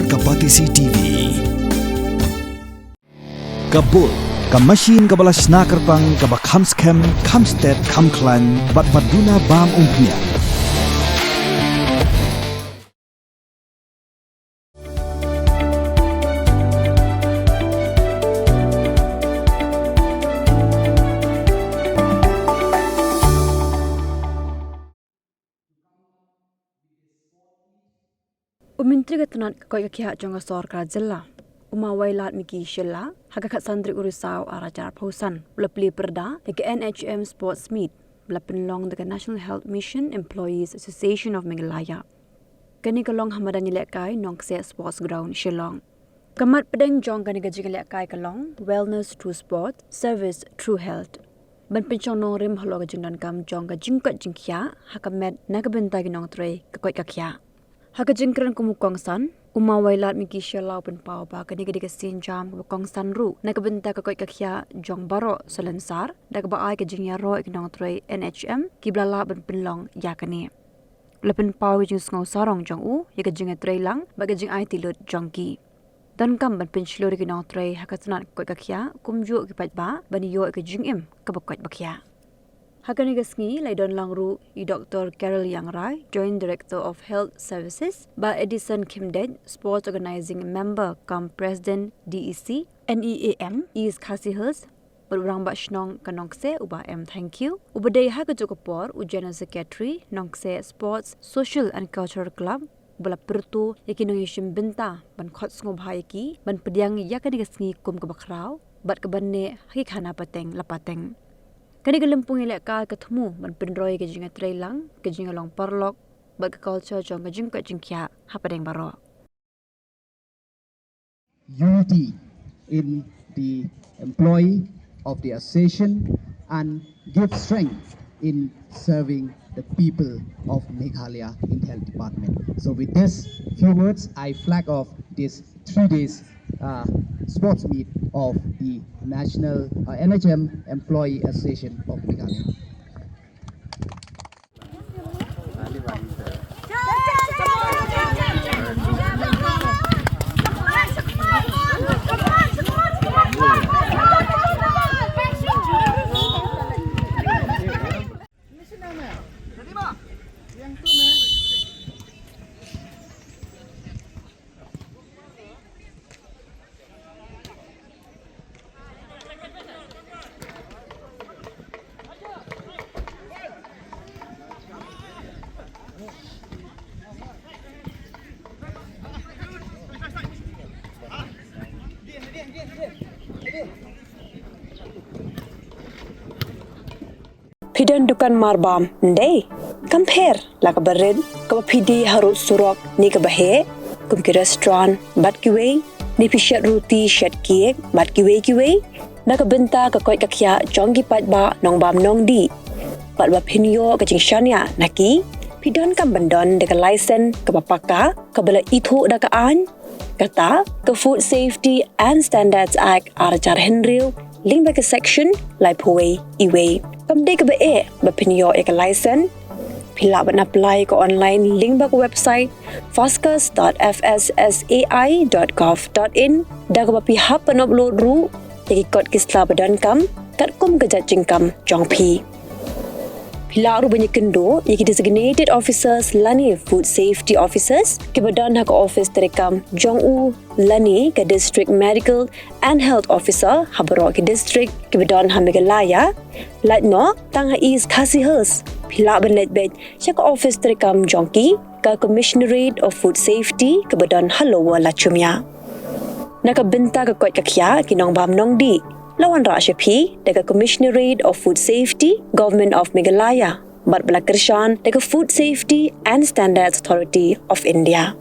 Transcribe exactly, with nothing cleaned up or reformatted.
Ka Batesi T V. Ka Bull, ka machine kaba la shna kyrpang, kaba kham skhem, kham stet, kham khlaiñ, bad ba duna bam umphniang. U Myntri ka tnat ka koit ka khiah jong ka sorkar jylla, u Ma Wailadmiki Shylla, ha ka khatsan tarik u Risaw arhajar arphew san, u la plie pyrda ïa ka N H M Sports Meet ba la pynlong da ka National Health Mission Employees Association of Meghalaya. Kane ka long ha madan ïalehkai Nongkseh Sports Ground, Shillong. Ka mat pdeng jong kane ka jingïalehkai ka long Wellness Through Sport, Service Through Health, ban pynshong nongrim halor ka jingdonkam jong ka jingkoit jingkhiah ha ka met na ka bynta ki nongtrei ka koit ka khiah. Ha ka jingkren kum u kongsan, u Ma Wailadmiki Shylla u pynpaw ba kane ka dei ka sienjam kaba kongsan ruh na ka bynta ka koit ka khiah jong baroh salonsar, da kaba ai ka jingïaroh ïa ki nongtrei N H M kiba la lah ban pynlong ïa kane. U la pynpaw ïa ka jingsngew sarong jong u ïa ka jingïatreilang bad ka jingaiti lut jong ki. Donkam ban pynshlur ïa ki nongtrei ha ka tnat ka koit ka khiah, kumjuh ki paidbah, ban ïoh ïa ka jingim kaba koit ba khiah. Ha kane ka sngi la ïadon lang ruh ïa i Doktor Carol Iangrai, Joint Director of Health Services, Bah Edison Khymdeit, Sports Organising Member cum President D E C, N E A M, East Khasi Hills, bad u Rangbah Shnong ka Nongkseh, u Bah M Thangkhiew, uba dei ha kajuh ka por u General Secretary Nongkseh Sports Social and Cultural Club, uba la pyrto ïa ki nongïashim bynta ban khot sngewbha ïa ki ban pdiang ïa kane ka sngi kum kaba khraw bad kaba neh ha ki khana pateng la pateng. Kane ka lympung ïalehkai ka thmu ban pynroi ïa ka jingïatreilang, ka jingïalong paralok bad ka culture jong ka jingkoit jingkhiah hapdeng baroh. Unity in the employee of the association and give strength in serving the people of Meghalaya in the health department. So with this few words, I flag off this three days uh, sports meet of the National uh, N H M Employee Association of Meghalaya. Phi don dukan marbam, ym dei? Kam pher la kaba rit, kaba phi die harud surok ne kaba heh, kum ki restaurant bad kiwei, ne phi shet ruti shet cake bad kiwei kiwei, na ka bynta ka koit ka khiah jong ki paidbah nongbam nongdih. Bad ba phin ïoh ka jingshaniah na ki, phi donkam ban don da ka license kaba paka, kaba la ithuh da ka aiñ, kata ka Food Safety and Standards Act arhajar hynriew, lyngba ka section laiphew wei E wei. Kam dei kaba eh ba phin ïoh ïa ka license. Phi lah ban apply ka online lyngba ka website fascus dot F S S A I dot gov dot in, da kaba phi hap ban upload ruh ïa ki kot ki sla ba donkam katkum ka jait jingkam jong phi. Phi lah ruh ban ïakynduh ïa ki designated officers lane food safety officers kiba don ha ka office treikam jong u lane ka district medical and health officer ha baroh ki district kiba don ha Meghalaya. Lait noh tang ha East Khasi Hills, phi lah ban leit beit sha ka office treikam jong ki, ka Commissionerate of Food Safety kaba don ha Lower Lachumia. Na ka bynta ka koit ka khiah ki nongbam nongdih, la wanrah sha phi da ka Commissionerate of Food Safety, Government of Meghalaya, bad ba la kyrshan da ka Food Safety and Standards Authority of India.